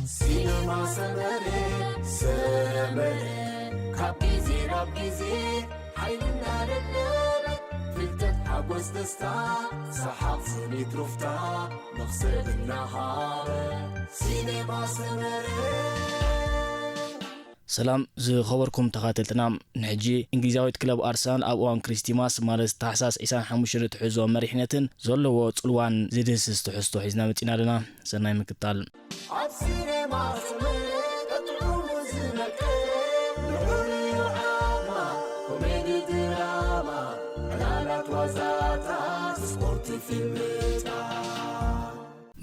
ሲነማ ሰመረ ሰመረ ካብ ግዜ ናብ ግዜ ሓይልና ለበለበ ፍልጠት ሓጎስ ደስታ ሰሓቕ ስኒት ሩፍታ መኽሰብ እናሃበ ሲነማ ሰመረ። ሰላም ዝኸበርኩም ተኻተልትና፣ ንሕጂ እንግሊዛዊት ክለብ ኣርሰናል ኣብ እዋን ክሪስቲማስ ማለት ታሕሳስ ዕስራን ሓሙሽተን እትሕዞ መሪሕነትን ዘለዎ ጽልዋን ዝድህስስ ትሕዝቶ ሒዝና መጺና ኣለና። ሰናይ ምክታል። ኣብ ሲኔማ ስምዒት ጥዑሙ ዝመቀ ንዑሪ ዓማ ኮሜዲ ድራማ ዕላላት ዋዛታት ስፖርት ፊልምታት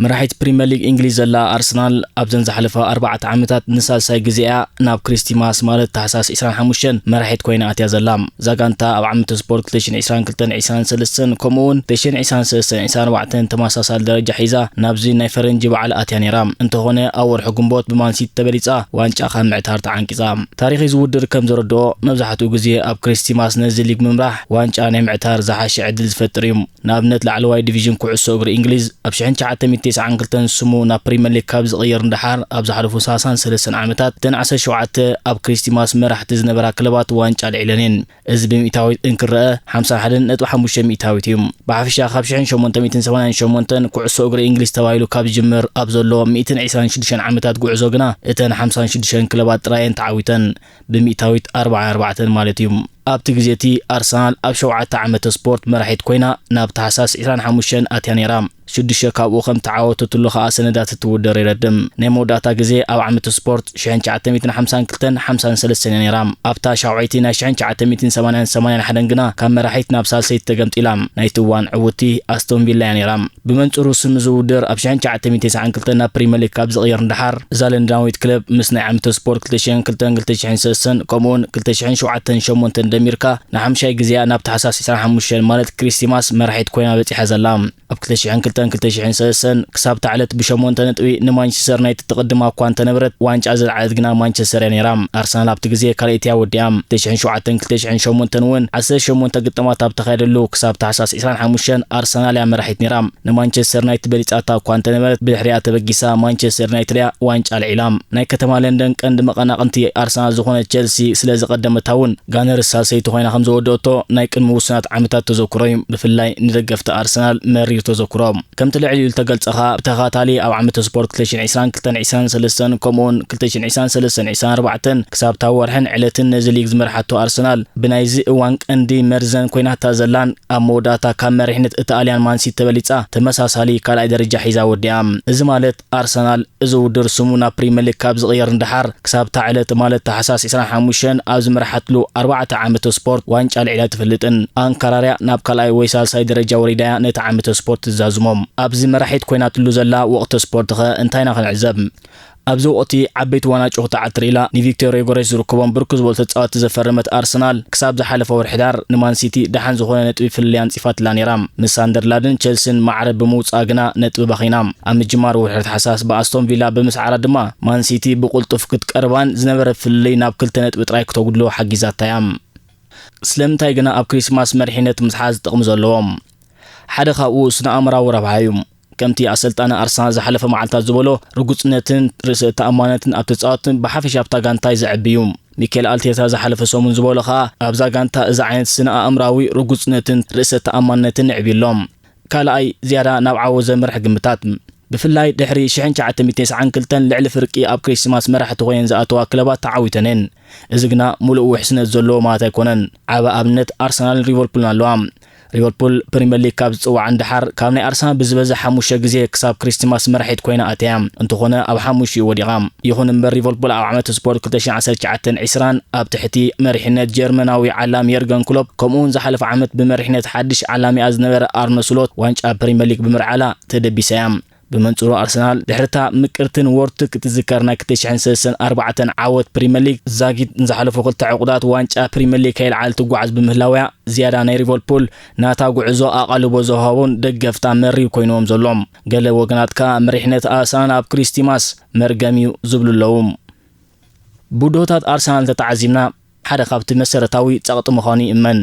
መራሒት ፕሪምየር ሊግ እንግሊዝ ዘላ ኣርሰናል ኣብዘን ዝሓለፋ ኣርባዕተ ዓመታት ንሳልሳይ ግዜኣ ናብ ክሪስቲማስ ማለት ታሕሳስ ዕስራን ሓሙሽተን መራሒት ኮይና ኣትያ ዘላ። እዛ ጋንታ ኣብ ዓመተ ስፖርት ክልተ ሽሕን ዕስራን ክልተን ዕስራን ሰለስተን ከምኡ እውን ክልተ ሽሕን ዕስራን ሰለስተን ዕስራን ኣርባዕተን ተመሳሳሊ ደረጃ ሒዛ ናብዚ ናይ ፈረንጂ በዓል ኣትያ ነይራ። እንተኾነ ኣብ ወርሒ ግንቦት ብማንሲቲ ተበሊጻ ዋንጫ ካብ ምዕታር ተዓንቂጻ። ታሪኽ እዚ ውድድር ከም ዘረድኦ መብዛሕትኡ ግዜ ኣብ ክሪስቲማስ ነዚ ሊግ ምምራሕ ዋንጫ ናይ ምዕታር ዝሓሸ ዕድል ዝፈጥር እዩ። ንኣብነት ላዕለዋይ ዲቪዥን ኩዕሶ እግሪ እንግሊዝ ኣብ ሽሕን ትሽዓተ ሚእትን ተስዓን ክልተን ስሙ ናብ ፕሪምየር ሊግ ካብ ዝቕይር ንደሓር ኣብ ዝሓለፉ ሰላሳን ሰለስተን ዓመታት እተን ዓሰርተ ሸውዓተ ኣብ ክሪስቲማስ መራሕቲ ዝነበራ ክለባት ዋንጫ ኣልዒለን እየን። እዚ ብሚእታዊት እንክረአ ሓምሳን ሓደን ነጥቢ ሓሙሽተ ሚእታዊት እዩ። ብሓፈሻ ካብ ሽሕን ሸሞንተ ሚእትን ሰማንያን ሸሞንተን ኩዕሶ እግሪ እንግሊዝ ተባሂሉ ካብ ዝጅምር ኣብ ዘሎ ሚእትን ዕስራን ሽዱሽተን ዓመታት ጉዕዞ ግና እተን ሓምሳን ሽዱሽተን ክለባት ጥራየን ተዓዊተን ብሚእታዊት ኣርባዓን ኣርባዕተን ማለት እዩ። ኣብቲ ግዜ እቲ ኣርሰናል ኣብ ሸውዓተ ዓመተ ስፖርት መራሒት ኮይና ናብ ታሕሳስ ዕስራን ሓሙሽተን ኣትያ ነይራ። ሽዱሽተ ካብኡ ከም ተዓወተትሉ ከኣ ሰነዳት እቲ ውድድር የረድእ። ናይ መወዳእታ ግዜ ኣብ ዓመተ ስፖርት ሽሕን ትሽዓተ ሚእትን ሓምሳን ክልተን ሓምሳን ሰለስተን እያ ነይራ። ኣብታ ሻውዓይቲ ናይ ሽሕን ትሽዓተ ሚእትን ሰማንያን ሰማንያን ሓደን ግና ካብ መራሒት ናብ ሳልሰይቲ ተገምጢላ። ናይቲ እዋን ዕውትቲ ኣስቶን ቪላ እያ ነይራ። ብመንጽሩ ስም እዚ ውድድር ኣብ ሽሕን ትሽዓተ ሚእትን ተስዓን ክልተን ናብ ፕሪምየር ሊግ ካብ ዝቕየር ንደሓር እዛ ለንደናዊት ክለብ ምስ ናይ ዓመተ ስፖርት ክልተ ሽሕን ክልተን ክልተ ሽሕን ሰለስተን ከምኡውን ክልተ ሽሕን ሸውዓተን ሸሞንተን ደሚርካ ንሓምሻይ ግዜኣ ናብ ታሕሳስ ዕስራን ሓሙሽተን ማለት ክሪስቲማስ መራሒት ኮይና በጺሓ ዘላ። ኣብ ክልተ ሽሕን ክልተን ክልተ ሽሕን ሰለስተን ክሳብ እታ ዕለት ብሸሞንተ ነጥቢ ንማንቸስተር ዩናይትድ ትቕድማ እኳ እንተነበረት ዋንጫ ዘልዓለት ግና ማንቸስተር እያ ነይራ። ኣርሰናል ኣብቲ ግዜ ካልኣይቲ እያ ወዲኣ። ክልተ ሽሕን ሸውዓተን ክልተ ሽሕን ሸሞንተን እውን ዓሰርተ ሸሞንተ ግጥማት ኣብ ተኻየደሉ ክሳብ ታሕሳስ ዕስራን ሓሙሽተን ኣርሰናል እያ መራሒት ነይራ። ንማንቸስተር ዩናይትድ በሊጻታ እኳ እንተነበረት ብድሕሪኣ ተበጊሳ ማንቸስተር ዩናይትድ እያ ዋንጫ ኣልዒላ። ናይ ከተማ ለንደን ቀንዲ መቐናቕንቲ ኣርሰናል ዝኾነት ቸልሲ ስለ ዝቐደመታ እውን ጋነርስ ሳልሰይቲ ኮይና ከም ዘወደኦቶ ናይ ቅድሚ ውሱናት ዓመታት ተዘክሮ እዩ። ብፍላይ ንደገፍቲ ኣርሰናል መሪር ተዘክሮ። ከምቲ ልዕል ኢሉ ዝተገልጸ ከኣ ብተኸታታሊ ኣብ ዓመተ ስፖርት ክልተ ሽሕን ዕስራን ክልተን ዕስራን ሰለስተን ከምኡውን ክልተ ሽሕን ዕስራን ሰለስተን ዕስራን ኣርባዕተን ክሳብ እታ ወርሕን ዕለትን ነዚ ሊግ ዝመርሓቶ ኣርሰናል ብናይዚ እዋን ቀንዲ መርዘን ኮይናታ ዘላን ኣብ መወዳእታ ካብ መሪሕነት እታ ኣልያን ማንሲቲ ተበሊጻ ተመሳሳሊ ካልኣይ ደረጃ ሒዛ ወዲኣ። እዚ ማለት ኣርሰናል እዚ ውድድር ስሙ ናብ ፕሪምየር ሊግ ካብ ዝቕየር ንደሓር ክሳብ እታ ዕለት ማለት ታሕሳስ ዕስራን ሓሙሽተን ኣብ ዝመርሓትሉ ኣርባዕተ ዓመተ ስፖርት ዋንጫ ኣልዒላ ኣይትፈልጥን። ኣንካራርያ ናብ ካልኣይ ወይ ሳልሳይ ደረጃ ወሪዳ እያ ነቲ ዓመተ ስፖርት ትዛዝሞ። ኣብዚ መራሒት ኮይናትሉ ዘላ ወቕቲ ስፖርት ኸ እንታይ ኢና ክንዕዘብ? ኣብዚ ወቕቲ ዓበይቲ ዋናጩ ክትዓትር ኢላ ንቪክቶር ዮጎሬስ ዝርከቦም ብርክት ዝበሉ ተጻወትቲ ዘፈረመት ኣርሰናል ክሳብ ዝሓለፈ ወርሒ ሕዳር ንማን ሲቲ ደሓን ዝኾነ ነጥቢ ፍልልይ ኣንጺፋትላ ነይራ። ምስ ሳንደርላንድን ቸልሲን ማዕረ ብምውጻኣ ግና ነጥቢ ባኺና። ኣብ ምጅማር ወርሒ ታሕሳስ ብኣስቶን ቪላ ብምስዓራ ድማ ማን ሲቲ ብቕልጡፍ ክትቀርባን ዝነበረ ፍልልይ ናብ ክልተ ነጥቢ ጥራይ ክተጉድሎ ሓጊዛታ እያ። ስለምንታይ ግና ኣብ ክሪስማስ መሪሕነት ምትሓዝ ጥቕሚ ዘለዎ? ሓደ ካብኡ ስነ ኣእምራዊ ረብሓ እዩ። ከምቲ ኣሰልጣኒ ኣርሰናል ዝሓለፈ መዓልታት ዝበሎ ርጉጽነትን ርእሰ ተኣማንነትን ኣብ ተጻወትን ብሓፈሻ ኣብታ ጋንታይ ዘዕቢ እዩ። ሚኬል ኣርቴታ ዝሓለፈ ሰሙን ዝበሎ ከኣ ኣብዛ ጋንታ እዚ ዓይነት ስነ ኣእምራዊ ርጉጽነትን ርእሰ ተኣማንነትን ንዕብዩ ኣሎ። ካልኣይ ዝያዳ ናብ ዓወት ዘምርሕ ግምታት። ብፍላይ ድሕሪ ሽሕን ትሽዓተ ሚእትን ተስዓን ክልተን ልዕሊ ፍርቂ ኣብ ክሪስማስ መራሕቲ ኮይነን ዝኣተዋ ክለባት ተዓዊተን እየን። እዚ ግና ሙሉእ ውሕስነት ዘለዎ ማለት ኣይኮነን። ዓቢ ኣብነት ኣርሰናልን ሊቨርፑልን ኣለዋ። ሊቨርፑል ፕሪምየር ሊግ ካብ ዝጽዋዕ ንደሓር ካብ ናይ ኣርሰናል ብዝበዝሕ ሓሙሽተ ግዜ ክሳብ ክሪስቲማስ መራሒት ኮይና ኣትያ። እንተኾነ ኣብ ሓሙሽቲኡ ወዲቓ። ይኹን እምበር ሊቨርፑል ኣብ ዓመት ስፖርት ክልተ ሽሕን ዓሰርተ ትሽዓተን ዕስራን ኣብ ትሕቲ መሪሕነት ጀርመናዊ ዓላሚ የርገን ክሎፕ ከምኡውን ዝሓለፈ ዓመት ብመሪሕነት ሓድሽ ዓላሚኣ ዝነበረ ኣርነ ስሎት ዋንጫ ፕሪምየር ሊግ ብምልዓላ ተደቢሳ እያ። ብመንጽሩ ኣርሰናል ድሕርታ ምቅርትን ዎርትን ክትዝከር ናይ ክልተ ሽሕን ሰለስተን ኣርባዕተን ዓወት ፕሪምየር ሊግ ዛጊት ንዝሓለፉ ክልተ ዕቑዳት ዋንጫ ፕሪምየር ሊግ ከይልዓል ትጓዓዝ ብምህላውያ ዝያዳ ናይ ሊቨርፑል ናታ ጉዕዞ ኣቓልቦ ዝወሃቡን ደገፍታ መሪር ኮይንዎም ዘሎ። ገለ ወገናት ከኣ መሪሕነት ኣርሰናል ኣብ ክሪስቲማስ መርገም እዩ ዝብሉ ኣለዉ። ብድሆታት ኣርሰናል እንተተዓዚብና ሓደ ካብቲ መሰረታዊ ጸቕጢ ምዃኑ ይእመን።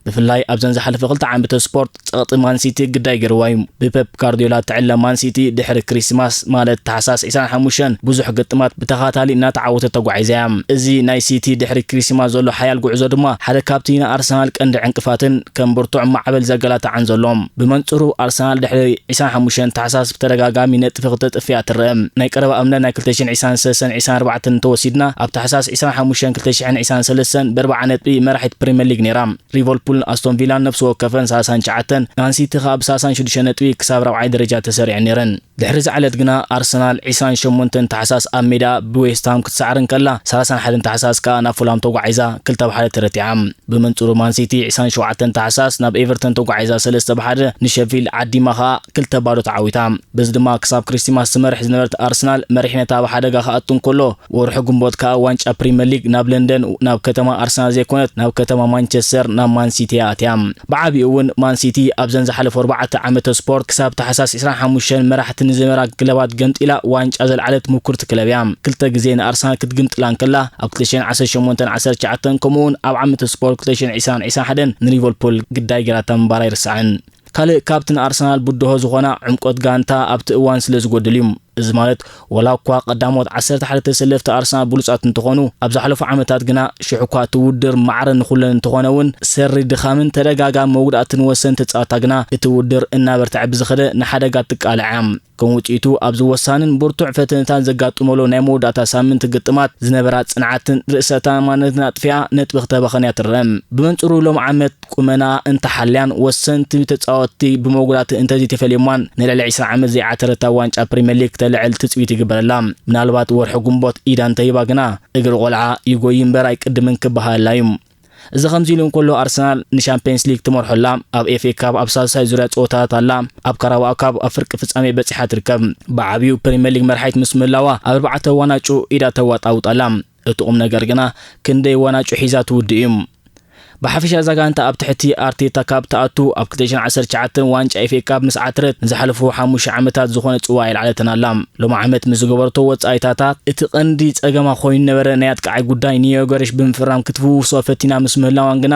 ብፍላይ ኣብዘን ዝሓለፈ ክልተ ዓመተ ስፖርት ጸቕጢ ማንሲቲ ግዳይ ገይርዋ እዩ። ብፔፕ ጋርዲዮላ ትዕለ ማንሲቲ ድሕሪ ክሪስማስ ማለት ታሕሳስ ዕስራን ሓሙሽተን ብዙሕ ግጥማት ብተኻታሊ እናተዓወተት ተጓዒዛ እያ። እዚ ናይ ሲቲ ድሕሪ ክሪስማስ ዘሎ ሓያል ጉዕዞ ድማ ሓደ ካብቲ ንኣርሰናል ቀንዲ ዕንቅፋትን ከም ብርቱዕ ማዕበል ዘገላትዓን ዘሎ። ብመንጽሩ ኣርሰናል ድሕሪ ዕስራን ሓሙሽተን ታሕሳስ ብተደጋጋሚ ነጥቢ ክተጥፍያ ትረአ። ናይ ቀረባ እምነት ናይ ክልተ ሽሕን ዕስራን ሰለስተን ዕስራን ኣርባዕተን እንተወሲድና ኣብ ታሕሳስ ዕስራን ሓሙሽተን ክልተ ሽሕን ዕስራን ሰለስተን ብኣርብዓ ነጥቢ መራሒት ፕሪምየር ሊግ ነይራ። ሊቨርፑልን ኣስቶን ቪላን ነፍሲ ወከፈን ሰላሳን ትሽዓተን፣ ማንሲቲ ከኣ ብሰላሳን ሽዱሽተ ነጥቢ ክሳብ ራብዓይ ደረጃ ተሰሪዐን ነይረን። ድሕሪ እዚ ዕለት ግና ኣርሰናል ዕስራን ሸሞንተን ታሕሳስ ኣብ ሜዳ ብዌስትሃም ክትሰዕር እንከላ፣ ሰላሳን ሓደን ታሕሳስ ከኣ ናብ ፉላም ተጓዒዛ ክልተ ብ ሓደ ተረቲዓ። ብመንጽሩ ማንሲቲ ዕስራን ሸውዓተን ታሕሳስ ናብ ኤቨርተን ተጓዒዛ ሰለስተ ብ ሓደ፣ ንሸፊልድ ዓዲማ ከኣ ክልተ ባዶ ተዓዊታ። በዚ ድማ ክሳብ ክሪስማስ ትመርሕ ዝነበረት ኣርሰናል መሪሕነታ ኣብ ሓደጋ ክኣቱ እንከሎ፣ ወርሒ ግንቦት ከኣ ዋንጫ ፕሪምየር ሊግ ናብ ለንደን ናብ ከተማ ኣርሰናል ዘይኮነት ናብ ከተማ ማንቸስተር ናብ ማንሲቲ እያ ኣትያ። ብዓቢኡ እውን ማንሲቲ ኣብዘን ዝሓለፉ ኣርባዕተ ዓመተ ስፖርት ክሳብ ታሕሳስ ዕስራን ሓሙሽተን መራሕቲ ንዝነበራ ክለባት ገምጢላ ዋንጫ ዘልዓለት ምኩርቲ ክለብ እያ። ክልተ ግዜ ንኣርሰናል ክትግምጥላ እንከላ ኣብ ክልተ ሽሕን ዓሰርተ ሸሞንተን ዓሰርተ ትሽዓተን ከምኡውን ኣብ ዓመተ ስፖርት ክልተ ሽሕን ዕስራን ዕስራን ሓደን ንሊቨርፑል ግዳይ ገይራታ ምንባራ ኣይርሳዕን። ካልእ ካብቲ ንኣርሰናል ብድሆ ዝኾና ዕምቆት ጋንታ ኣብቲ እዋን ስለ ዝጎድል እዩ። እዚ ማለት ወላ እኳ ቀዳሞት ዓሰርተ ሓደ ተሰለፍቲ ኣርሰናል ብሉጻት እንተኾኑ፣ ኣብ ዝሓለፉ ዓመታት ግና ሽሕ እኳ እቲ ውድድር ማዕረ ንኹለን እንተኾነ እውን ሰሪ ድኻምን ተደጋጋሚ መጉዳእትን ወሰንቲ ተጻወትታ ግና እቲ ውድድር እናበርትዐ ብዝኸደ ንሓደጋ ትቃልዕ እያ። ከም ውጽኢቱ ኣብዚ ወሳንን ብርቱዕ ፈተነታት ዘጋጥመሉ ናይ መወዳእታ ሳምንት ግጥማት ዝነበራ ጽንዓትን ርእሰ ተኣማንነትን ኣጥፊኣ ነጥቢ ክተባኸን እያ ትረአ። ብመንጽሩ ሎም ዓመት ቁመና እንተሓልያን ወሰንቲ ተጻወትቲ ብመጉዳእቲ እንተዘይተፈልዮማን ንልዕሊ ዕስራ ዓመት ዘይዓተረታ ዋንጫ ፕሪምየር ሊግ ክተልዕል ትጽቢት ይግበረላ። ምናልባት ወርሒ ግንቦት ኢዳ እንተሂባ ግና እግሪ ቆልዓ ይጎይ እምበር ኣይቅድምን ክበሃለላ እዩ። እዚ ከምዚ ኢሉ እንከሎ ኣርሰናል ንሻምፒየንስ ሊግ ትመርሖላ ኣብ ኤፍ ኤ ካፕ ኣብ ሳልሳይ ዙርያ ጸወታታት ኣላ። ኣብ ካራባኦ ካፕ ኣብ ፍርቂ ፍጻሜ በጺሓ ትርከብ። ብዓቢኡ ፕሪምየር ሊግ መርሓይት ምስ ምህላዋ ኣብ ኣርባዕተ ዋናጩ ኢዳ ተዋጣውጣላ። እቲ ቁም ነገር ግና ክንደይ ዋናጩ ሒዛ ትውድእ እዩ። ብሓፈሻ እዛ ጋንታ ኣብ ትሕቲ ኣርቴታ ካብ ትኣቱ ኣብ ክልተ ሽሕን ዓሰርተ ትሽዓተን ዋንጫ ኤፍ ኤ ካፕ ምስ ዓተረት ንዝሓለፉ ሓሙሽተ ዓመታት ዝኾነ ጽዋእ ኣይልዓለትን ኣላ። ሎም ዓመት ምስ ዝገበረቶ ወጻኢታታት እቲ ቀንዲ ጸገማ ኮይኑ ነበረ ናይ ኣጥቃዓይ ጉዳይ ንዮገረሽ ብምፍራም ክትፍውሶ ፈቲና ምስ ምህላዋን ግና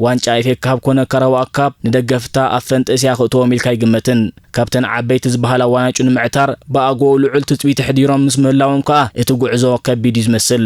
ዋንጫ ኤፍ ኤ ካፕ ኮነ ካራባኦ ካፕ ንደገፍታ ኣብ ፈንጠስያ ክእትዎም ኢልካ ኣይግመትን። ካብተን ዓበይቲ ዝበሃላ ዋናጩ ንምዕታር ብኣግኡ ልዑል ትጽቢት ኣሕዲሮም ምስ ምህላዎም ከኣ እቲ ጉዕዞ ከቢድ እዩ ዝመስል።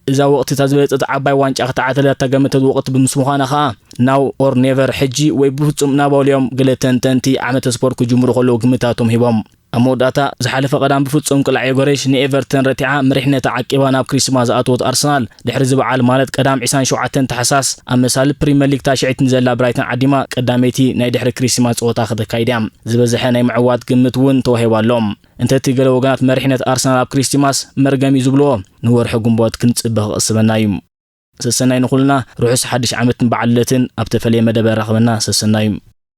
እዛ ወቕቲ እታ ዝበለጸት ዓባይ ዋንጫ ክትዓተላ እተገመተት ወቕቲ ብምስ ምዃና ከኣ ናው ኦር ኔቨር ሕጂ ወይ ብፍጹም ናባውልዮም ገለ ተንተንቲ ዓመተ ስፖርት ክጅምሩ ከለዉ ግምታቶም ሂቦም። ኣብ መወዳእታ ዝሓለፈ ቀዳም ብፍጹም ቅላዕ ዮገሬሽ ንኤቨርተን ረቲዓ መሪሕነታ ዓቂባ ናብ ክሪስማስ ዝኣተወት ኣርሰናል ድሕሪ እዚ በዓል ማለት ቀዳም ዕስራን ሸውዓተን ታሕሳስ ኣብ መሳሊ ፕሪምየር ሊግ ታሽዐይቲ ንዘላ ብራይተን ዓዲማ ቀዳመይቲ ናይ ድሕሪ ክሪስማስ ጸወታ ከተካይድ እያ። ዝበዝሐ ናይ ምዕዋት ግምት እውን ተዋሂቡ ኣሎ። እንተቲ ገለ ወገናት መሪሕነት ኣርሰናል ኣብ ክሪስማስ መርገም እዩ ዝብልዎ፣ ንወርሒ ግንቦት ክንጽበ ክቕስበና እዩ። ሰሰናይ ንኹልና፣ ርሑስ ሓድሽ ዓመትን በዓል ልደትን ኣብ ተፈለየ መደብ የራኽበና። ሰሰናዩ።